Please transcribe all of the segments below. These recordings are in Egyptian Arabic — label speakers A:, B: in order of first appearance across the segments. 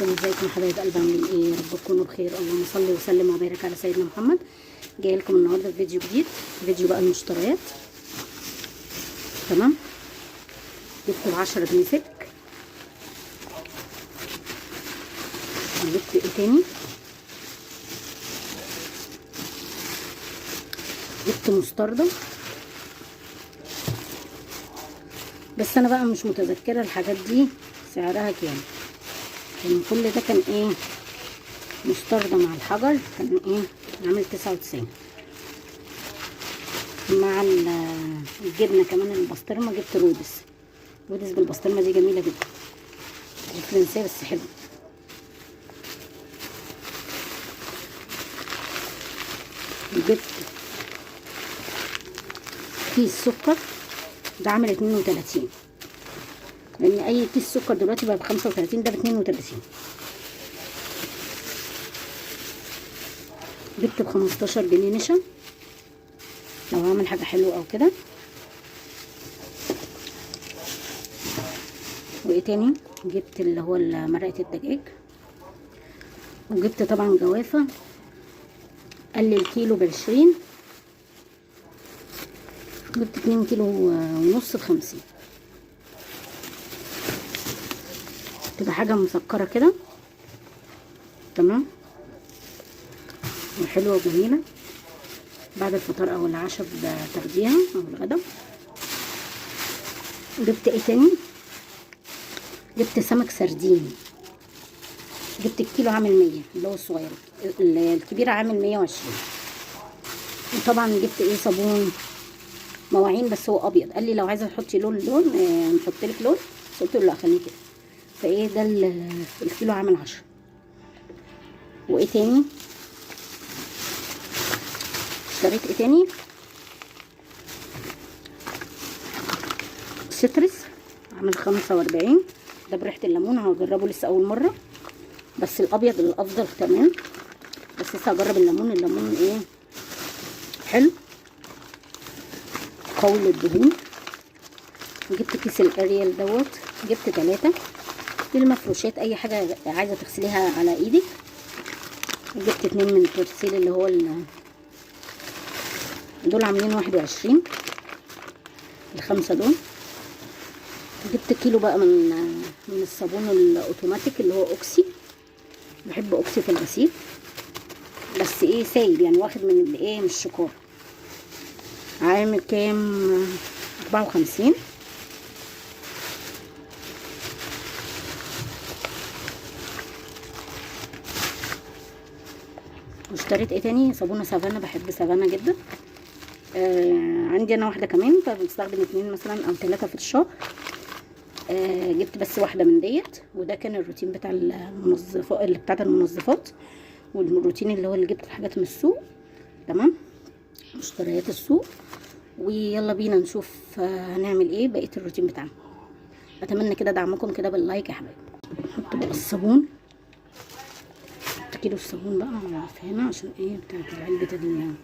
A: عليكم، ازيكم حبايب قلب؟ عاملين ايه؟ يا رب تكونوا بخير. اللهم صل وسلم وبارك على سيدنا محمد. جاي لكم النهارده في فيديو جديد، فيديو بقى المشتريات. تمام، جبت ب10 جنيه سلك. جبت ايه تاني؟ جبت مستردة، بس انا بقى مش متذكرة الحاجات دي سعرها كام. كان كل ده كان ايه؟ مستردة مع الحجر كان ايه؟ عامل 99 مع الجبنة كمان البسطرمة. جبت رودس، رودس بالبسطرمة دي جميلة جدا، دي فرنسية بس حلوة. جبت كيس سكر ده عامل 32، لان اي كيس سكر دلوقتي بقى ب35، ده ب32. جبت ب15 جنيه نشا لو هعمل حاجة حلوة او كده. وايه تاني؟ جبت اللي هو مرقة الدجاج، وجبت طبعا جوافة، قال لي الكيلو ب20، جبت 2 كيلو ونص ب50. تبقى حاجة مسكرة كده، تمام، وحلوة وجميلة. بعد الفطار او العشاء بتاخديها او الغدا. جبت ايه تاني؟ جبت سمك سردين، جبت الكيلو عامل 100 اللي هو الصغير، الكبير عامل 120. وطبعا جبت ايه؟ صابون مواعين بس هو ابيض، قال لي لو عايزه تحطي لون نحط لك لون، بس قلت له لا خليه كده. فايه ده الكيلو عامل 10. وايه تاني؟ اشتريت ايه تاني؟ سترس عامل 45، ده بريحه الليمون، هجربه لسه اول مرة، بس الابيض الافضل. تمام، بس لسه هجرب الليمون. الليمون ايه؟ حلو، قوي للدهون. جبت كيس الاريال دوت، جبت 3 للمفروشات، اي حاجة عايزه تغسليها على ايدك. جبت 2 من بيرسيل اللي هو دول عاملين 21 ال5 دول. جبت كيلو بقى من الصابون الاوتوماتيك اللي هو اوكسي، بحب اوكسي في الغسيل، بس ايه سايب يعني، واخد من الايه من الشكاره. عامل كام؟ 54. واشتريت ايه تاني؟ صابونه سافانا، بحب سافانا جدا. عندي انا واحدة كمان، فبستخدم 2 مثلا او 3 في الشهر. جبت بس واحدة من ديت. وده كان الروتين بتاع المنظفات، اللي بتاعت المنظفات، والروتين اللي هو اللي جبت الحاجات من السوق. تمام، مشتريات السوق. ويلا بينا نشوف هنعمل ايه بقية الروتين بتاعنا. اتمنى كده دعمكم كده باللايك يا حبايبي. نحط بقى الصابون، نحط كيلو الصابون بقى في هنا عشان ايه؟ بتاعت علبة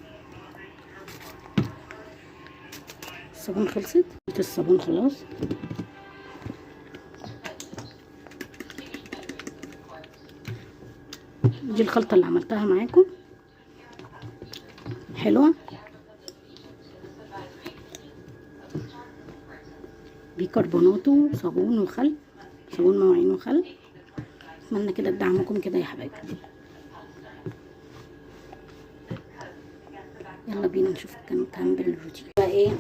A: الصابون خلصت، الصابون خلاص. دي الخلطة اللي عملتها معاكم، حلوة، بيكربوناتو صابون وخل، صابون مواعين وخل. اتمنى كده بدعمكم كده يا حبايبي. يلا بينا نشوف كان بالروتين بقى ايه.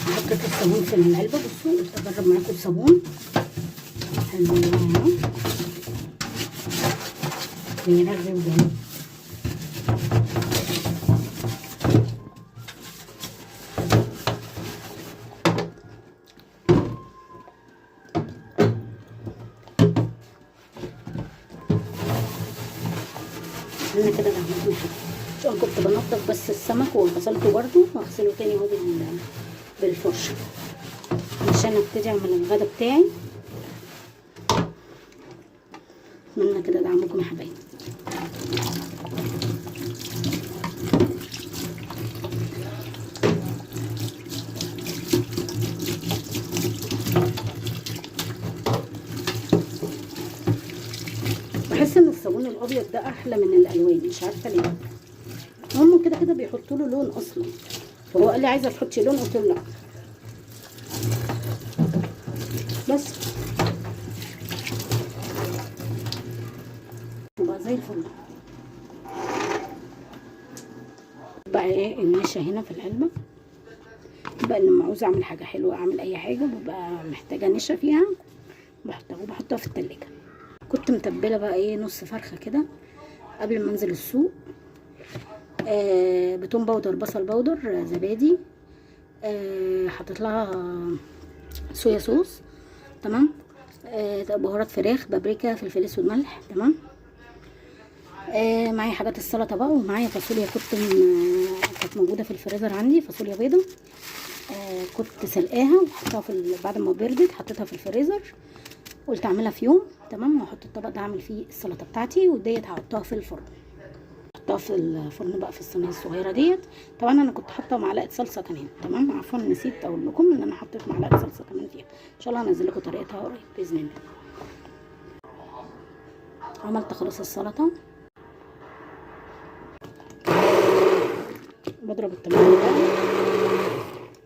A: حطيت الصابون في العلبة، بصوا قلت اجرب معاكم الصابون. حلو اهو، بيرغي وجميل. انا كده دعمتني حاجة. عشان كنت بنضف بس السمك وغسلته برده، واغسله تاني اهو بالفرشه عشان ابتدي اعمل الغدا بتاعي. اتمنى كده دعمكم يا حبايبي. الابيض ده احلى من الالوان، مش عارفه ليه. هم كده كده بيحطوا له لون اصلا، فهو قال لي عايزه تحطي لون، قلت له لا. بس بقى زي الفل. بقى ايه النشا هنا في العلبة، بقى لما عاوزه اعمل حاجة حلوة، اعمل اي حاجة ببقى محتاجه نشا فيها، بحطها وبحطها في التلاجة. كنت متبله بقى ايه نص فرخة كده قبل ما انزل السوق، بتوم powder، بصل powder، زبادي، حطيت لها soya sauce، تمام، بهارات فراخ، بابريكا، فلفل اسود، ملح، تمام. معايا حاجات السلطة بقى، ومعايا فاصوليا كنت كانت موجودة في الفريزر عندي، فاصوليا بيضة، كنت سلقاها وحطها في بعد ما بردت حطيتها في الفريزر، قلت اعملها في يوم، تمام. وهحط الطبق ده اعمل فيه السلطة بتاعتي، وديت هحطها في الفرن، احطها في الفرن بقى في الصينية الصغيرة ديت. طبعا انا كنت حاطه معلقه صلصه كمان، تمام، عفوا نسيت اقول لكم ان انا حطيت معلقه صلصه كمان فيها. ان شاء الله هنزل لكم طريقتها قريب باذن الله. عملت خلاص السلطة، بضرب الطماطم بقى،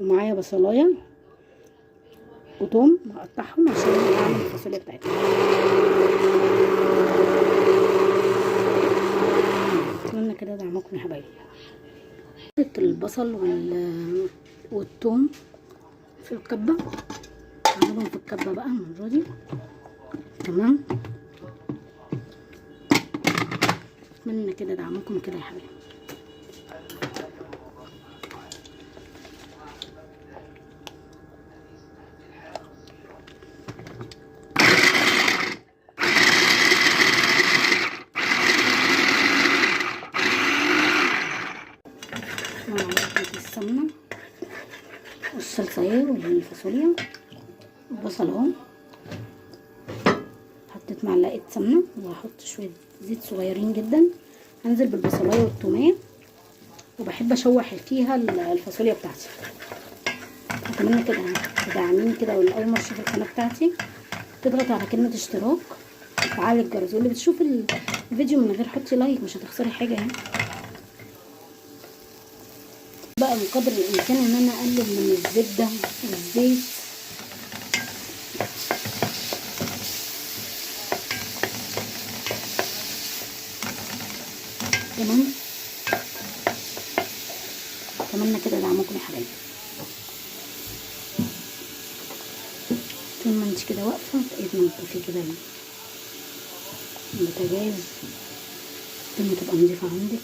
A: ومعايا بصلايه وتوم هقطعهم عشان اعمل الفاصوليا بتاعتي. اتمنى كده دعمكم يا حبايبي. حطيت البصل والثوم في الكبه، اعملهم في الكبه بقى المرة دي، تمام. اتمنى كده دعمكم كده يا حبايبي. السمنة والصلصه اهي والفاصوليا والبصل اهو. حطيت معلقه سمنه وهحط شوية زيت صغيرين جدا. هنزل بالبصلايه والتوميه، وبحب اشوح فيها الفاصوليا بتاعتي. اتمنى كده تدعميني كده، واللي اول مرة تشوف القناة بتاعتي تضغط على كلمة اشتراك وفعل الجرس، واللي بتشوف الفيديو من غير حطي لايك مش هتخسري حاجة يعني. بقى بقدر الامكان ان انا اقلل من الزبدة والزيت. تمام، اتمنى كده دعمكم يا حبايبي. طول ما انت كده واقفة تلاقي تنضفي كده البوتاجاز، الدنيا تبقى نظيفة عندك.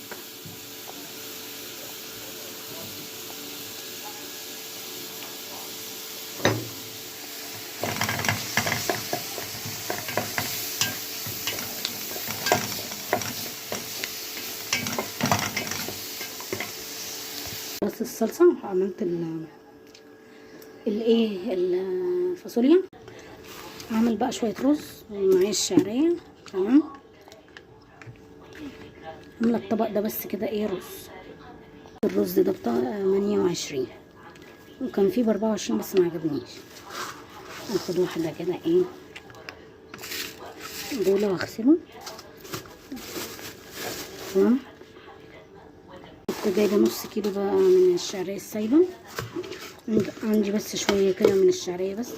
A: بس الصلصه عملت الايه الفاصوليا. هعمل بقى شوية رز ومعايا الشعرية، تمام. عامله الطبق ده بس كده ايه رز. الرز ده بتاع 28، وكان فيه ب24 بس ما عجبنيش. اخد واحدة كده ايه بوله واغسله، تمام. كنت جايبه نص كيلو بقى من الشعرية السايبه، عندي بس شوية كده من الشعرية بس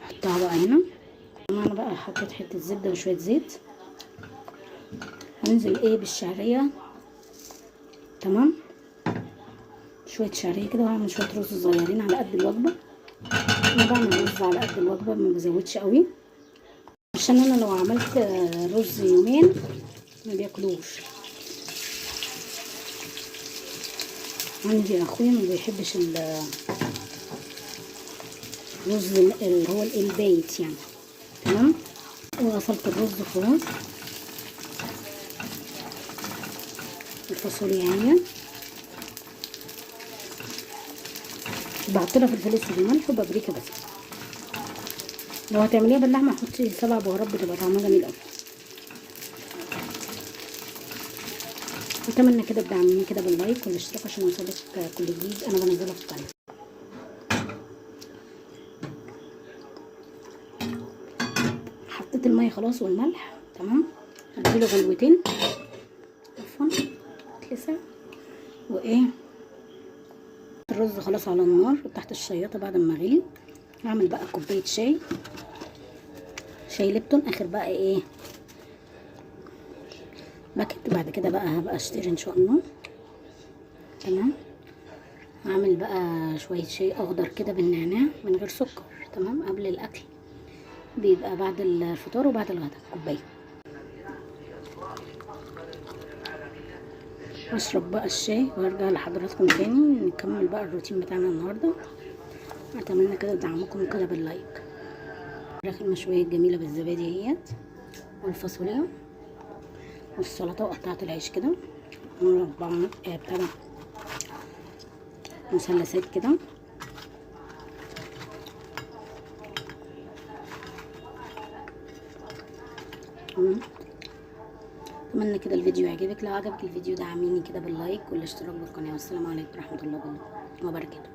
A: احطها بقى هنا. انا بقى حطيت حتة زبدة وشوية زيت، هنزل ايه بالشعريه، تمام. شوية شعرية كده، وهعمل شوية رز صغيرين على قد الوجبة. انا بعمل رز على قد الوجبة، ما بزودش قوي، عشان انا لو عملت رز يومين ما بياكلوش. عندي اخويا ما بيحبش الرز اللي هو البايت يعني، تمام. وغسلت الرز خلاص. الفاصوليا اهي، بحط لها فلفل اسود وملح وبابريكا بس. لو هتعمليها باللحمه حطي 7 بهارات، بتبقى طعمها جميل قوي. اتمنى كده تدعموني كده باللايك والاشتراك عشان يوصلك كل جديد انا بنزله في القناة. حطيت المية خلاص والملح، تمام. اديله غلوتين عفوا اتلسع. وايه الرز خلاص على النار تحت الشياطه بعد ما غلي. هعمل بقى كوباية شاي، شاي ليبتون اخر بقى ايه باكت، وبعد كده بقى هبقى اشتري ان شاء الله. تمام. هعمل بقى شوية شاي اخضر كده بالنعناع من غير سكر. تمام. قبل الاكل بيبقى بعد الفطار وبعد الغداء كوباية. اشرب بقى الشاي وارجع لحضراتكم تاني نكمل بقى الروتين بتاعنا النهارده. اتمنى كده دعمكم كده باللايك. الفراخ المشويه الجميلة بالزبادي اهيت، والفاصوليا والسلطة، وقطعت العيش كده مربع بتاع مثلثات كده. اتمنى كده الفيديو يعجبك. لو عجبك الفيديو دعميني كده باللايك والاشتراك بالقناة. والسلام عليكم ورحمة الله وبركاته.